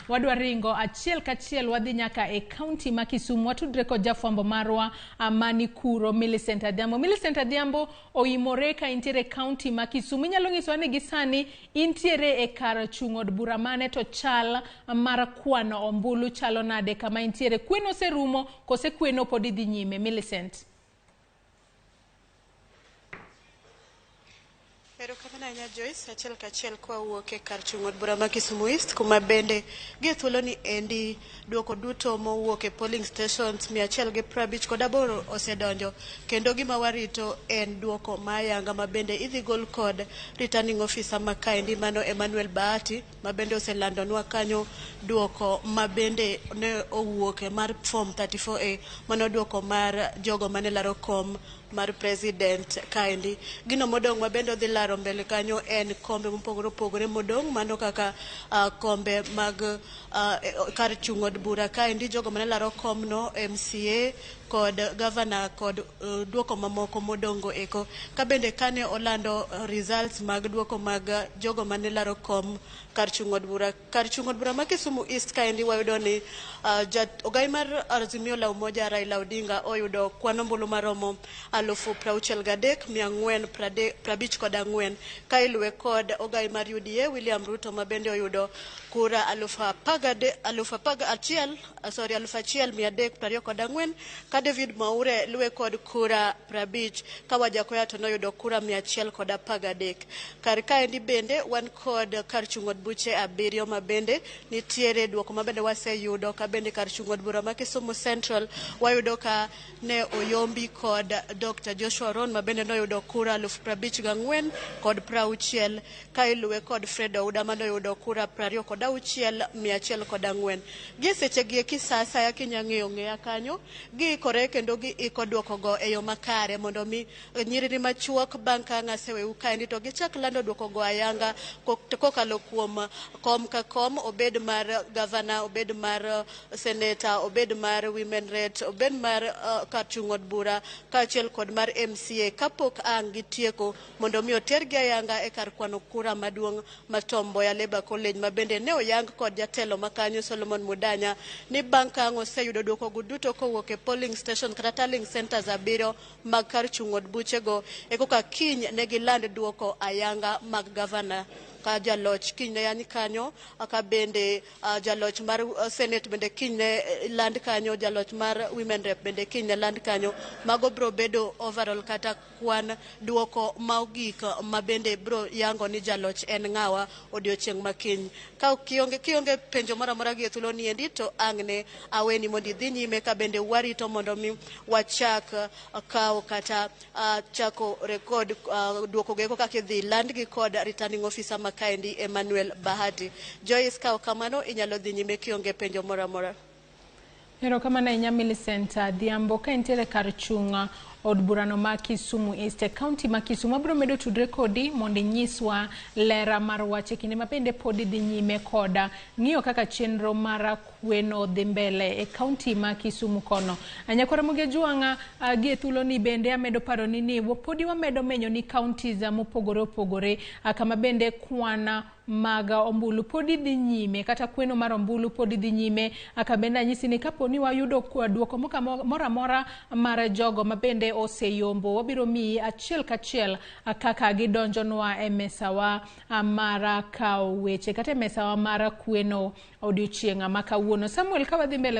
Wadwa ringo achiel kachiel wadhi nyaka e kaunti ma Kisumu, watudre kod jafwambo marwa mani kuro, Millicent Adhiambo. Millicent Adhiambo, oimore ka intiere e kaunti ma Kisumu. Inyalo nyisowa ni gi sani intiere e kar chung' od bura mane, to chal mar kwano ombulu chalo nade kama intiere? Kweno oserumo kose kweno pod idhi nyime, Millicent? Erokamano ahinya Joyce, achiel kachiel kwawuok e kar chung' od bura ma Kisumu East, kuma bende gie thuoloni endi duoko duto mowuok e polling stations 158 osedonjo, kendo gima warito en duoko ma ayanga ma bende idhi gol kod returning officer ma kaendi, mano Emmanuel Bahati, ma bende oselandonwa kanyo duoko ma bende ne owuok mar form 34A, mano duoko mar jogo mane laro kom mar president kaendi. Gino modong' ma bende odhi laro mbele kanyo en kombe mopogore opogore modong', mano kaka kombe mag kar chung' od bura kaendi, jogo mane laro komno, MCA kod governor kod duoko mamoko modong' eko. Ka bende kane olando results mag duoko mag jogo mane laro kom kar chung' od bura, kar chung' od bura ma Kisumu East kaendi, wayudo ni ogai mar Azimio la Umoja Raila Odinga oyudo kwan ombulu maromo 63,454, ka iluwe kod ogai mar UDA William Ruto ma bende oyudo kura 11,000, sorry, 1,324, ka David Mwaure luwe kod kura 50, ka Wajackoyah to noyudo kura 113. Kar kaendi bende wan kod kar chung' od buche abiriyo ma bende nitiere duoko ma bende waseyudo, ka bende kar chung' od bura ma Kisumu Central wayudo ka ne oyombi kod Dr. Joshua Ron ma bende noyudo kura 54,060, ka iluwe kod Fred Ouda manoyudo kura 26,104. Gie seche gi eki sa asaya kinya ng'eyo ng'eya kanyo giikore kendo giiko duokogo e yo makare mondo mi nyiriri machuok bang' ka ang' aseweu kaendi to gichak lando duokogo ayanga kokalo kuom kom ka kom, obed mar gavana, obed mar seneta, obed mar women rep, obed mar kar chung' od bura kaachiel kod mar MCA, kapok ang' gitieko mondo mi otergi ayanga e kar kwano kura maduong' ma Tom Mboya Labour College, ma bende ne oyang kod jatelo makanyo Solomon Mudanya ni bang' ka ang' oseyudo duokogo duto kowuok e polling station kata tallying centers abiriyo mag kar chung' od buchego, e koka kiny ne giland duoko ayanga mag gavana ka jaloch kiny ne yany kanyo, ka bende jaloch mar senate bende kiny ne land kanyo, jaloch mar women rep bende kiny ne land kanyo. Mago biro bedo overall kata kwan duoko ma ogik ma bende biro yango ni jaloch en ng'awa odiochieng' ma kiny. Ka kionge penjo moro amora gi e thuolo ni endi, to ang' ne aweni mondo idhi nyime, ka bende warito mondo mi wachak kawo kata chako record duoko goeko kaka idhi landgi kod returning officer ma kaendi Emmanuel Bahati. Joyce, ka ok kamano inyalo dhi nyime kionge penjo moro amora. Erokamano ahinya Millicent Adhiambo ka intiere kar chung' od burano ma Kisumu East e kaunti ma Kisumu. Wabiro medo tudre kodi mondo inyiswa lera mar wach e kinde ma bende pod idhi nyime koda ng'iyo kaka chenro mar kweno dhi mbele e kaunti ma Kisumu kono. Nyakwara Ramogi Ajwang'a, gie thuoloni bende amedo paroni ni podi wamedo menyo ni counties mopogore opogore kama bende kwan mag ombulu podi dhi nyime kata kweno mar ombulu podi dhi nyime. Ka bende anyisi ni kapo ni wayudo duoko moro amora mar jogo ma bende oseyombo, wabiro miyi achiel kachiel kaka gidonjonwa e mesawa mar kawo weche kata e mesawa mar kweno odiochieng' ma kawuono. Samuel, ka wadhi mbele.